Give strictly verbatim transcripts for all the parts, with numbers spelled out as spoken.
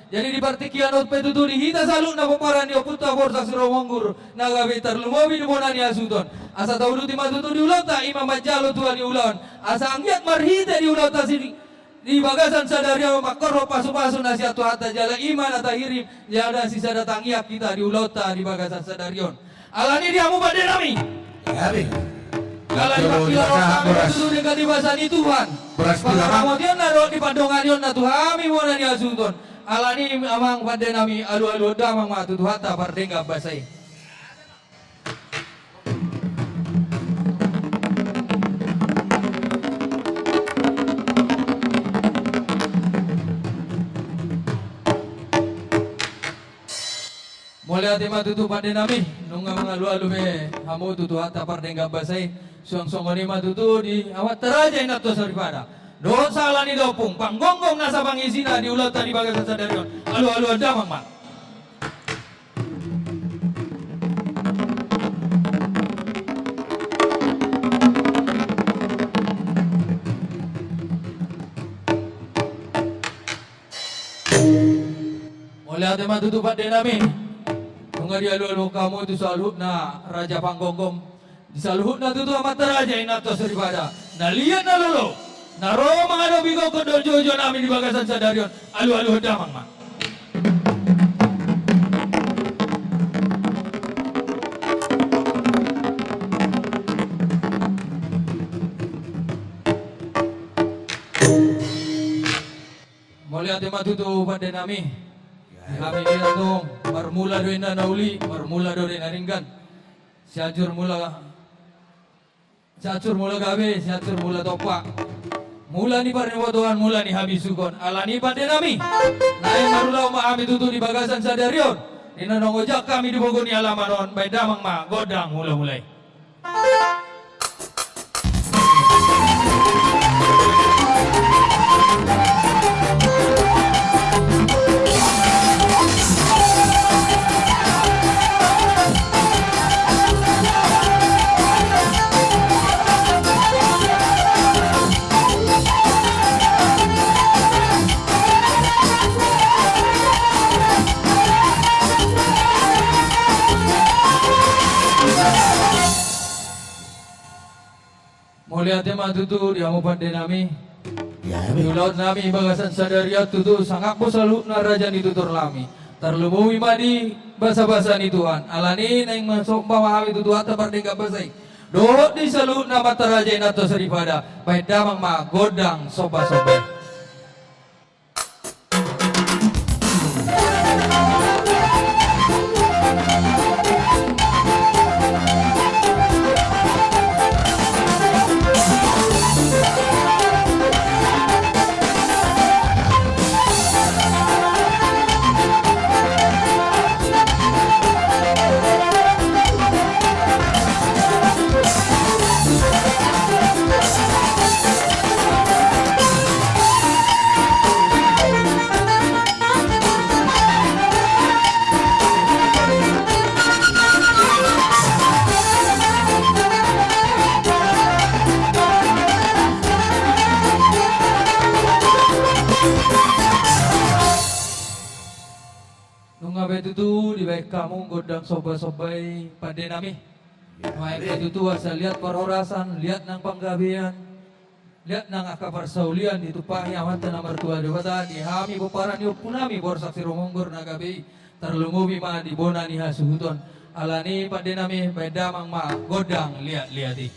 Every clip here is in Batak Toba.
Jadi di partingkian on pe tutu di hita saluhutna pomparan ni ompunta Borsak Sirumonggur na gabe, tarlumobi di bona ni hasuhuton, asa tauduti ma tutu di ulaonta i ma manjalo tua ni ulaon, asa anggiat marhite di ulaonta si di bagasan sadari on mangkorhon pasupasu na sian Tuhanta, jala i ma na tahirim jala sisada tangiang hita di ulaonta di bagasan sadari on. Alani i di hamu pande nami, alani i panghilarohon hami tutu denggan ni basa ni Tuhan, pangaramotionna dohot di pandonganionna tu hami bona ni hasuhuton. Alani i amang pande nami, alualuhon damang ma tu Tuhanta pardenggan basa i. Mauliate ma tutu pande nami, nunga mangalualu be hamu tu Tuhanta pardenggan basa i. Suang songon i ma tutu di amanta raja, inanta soripada, dohot sahali ni da ompung, panggomgom nasa pangisina di ulaonta di bagasan sadari on. Alualuhon damang ma. Mauliate ma tutu pande nami. Nunga dialualuhon hamu tu saluhutna raja panggomgom, di saluhutna tutu amanta raja, inanta soripada, na liat na lolo na ro mangadopi gokhon dohot joujounami di bagasan sadari on. Alualuhon damang ma. Mauliate ma tutu pande nami. Di hami antong, marmula do inna na uli, marmula do inna na denggan. Sianjur mula, sianjur mula gabe, sianjur mula tompa. Mula ni parnipotoan, mula ni habisuhon. Alani i pande nami, naeng marulaon ma hami tutu di bagasan sadari on. Di na naeng ojak hami di pogu ni alaman on, baen damang ma gondang mulamula i. Mauliate ma tutu di hamu pande nami. Di ulaon nami bagasan sadari on tutu, sangap ma saluhutna raja ni tutur nami. Tarlumobi ma di basabasa ni Tuhan. Alani i naeng marsomba ma hami tu Tuhanta pardenggan basa i. Dohot di saluhutna amanta raja, inanta soripada, baen damang ma gondang sombasomba i. Nunga be tutu dibaen hamu gondang sombasomba i pande nami. Ia, nuaeng be tutu asa liat parhorasan, liat nang panggabean, liat nang angka parsaulian ditumpahi Amanta na martua Debata di hami pomparan ni ompunami Borsak Sirumonggur na gabe i, tarlumobi ma di bona ni hasuhuton. Alani i pande nami, baen damang ma gondang liatliat i.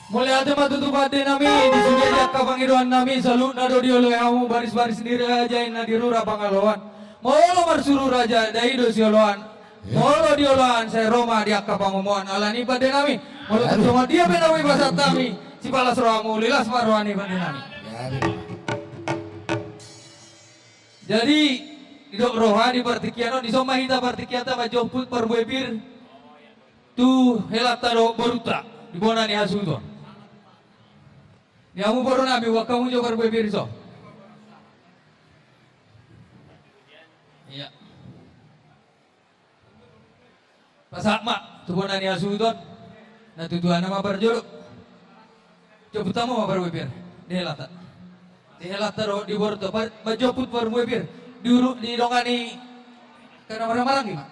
Mauliate ma tutu pande nami, di sude di angka pangidoan nami, saluhutna do dioloi hamu, baris-baris ni raja i na di rura pangaloan. Molo marsuru raja, dai do sioloan. Molo di oloan, sai ro ma di angka pangomoan. Alani pande nami, molo tung songon dia pe na boi pasahat hami, sipalas rohamu, lilas ma roha ni pande nami. Jadi, didok roha di partingkian on, dison ma hita partingkianta manjomput parbue pir tu helanta dohot borunta di bona ni hasuhuton. Di hamu boru nami, buat hamu jo parbue pir dison. Iya. Pasahat ma tu bona ni hasuhuton. Na tutu, aha nama parjolo? Jomput hamu ma parbue pir di helanta. Di helanta dohot di borunta, par-, manjomput parbue pir. Di ulu, di dongan ni angka na marhahamaranggi ma.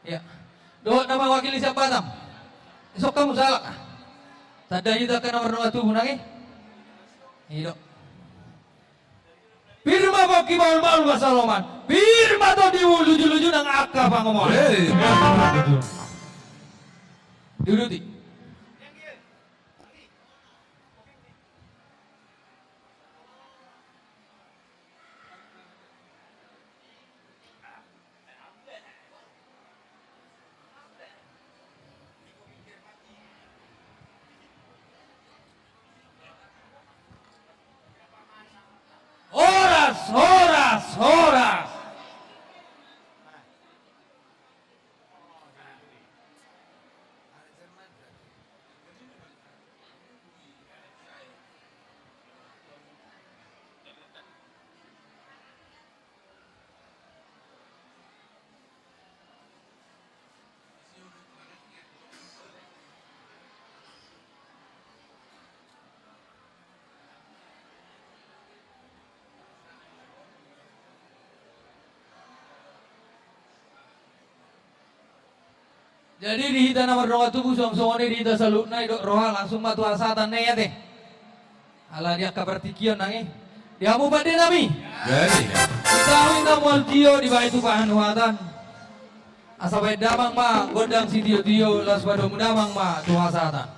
Iya. Dohot na mewakili sian Batam. Isok hamu sahalak, ah. Tanda hita angka na mardongan tubu nang i. I do. Pir ma pongki, maol-maol ma saloman. Pir ma tondimu, luju-luju nang angka pangomoan. Hei. Diuduti. Horas, horas, horas. Jadi di hita na mardongan tubu, suang songon i di hita saluhutna, didok roha langsung ma tu hasahatan, ninna i ate. Ala di angka partingkian nang i. Di hamu pande nami. Jadi. Di tahu ina mual tio dibahen tu panuhatan. Asa bahen damang ma gondang sitio-tio, laos padomu damang ma tu hasahatan.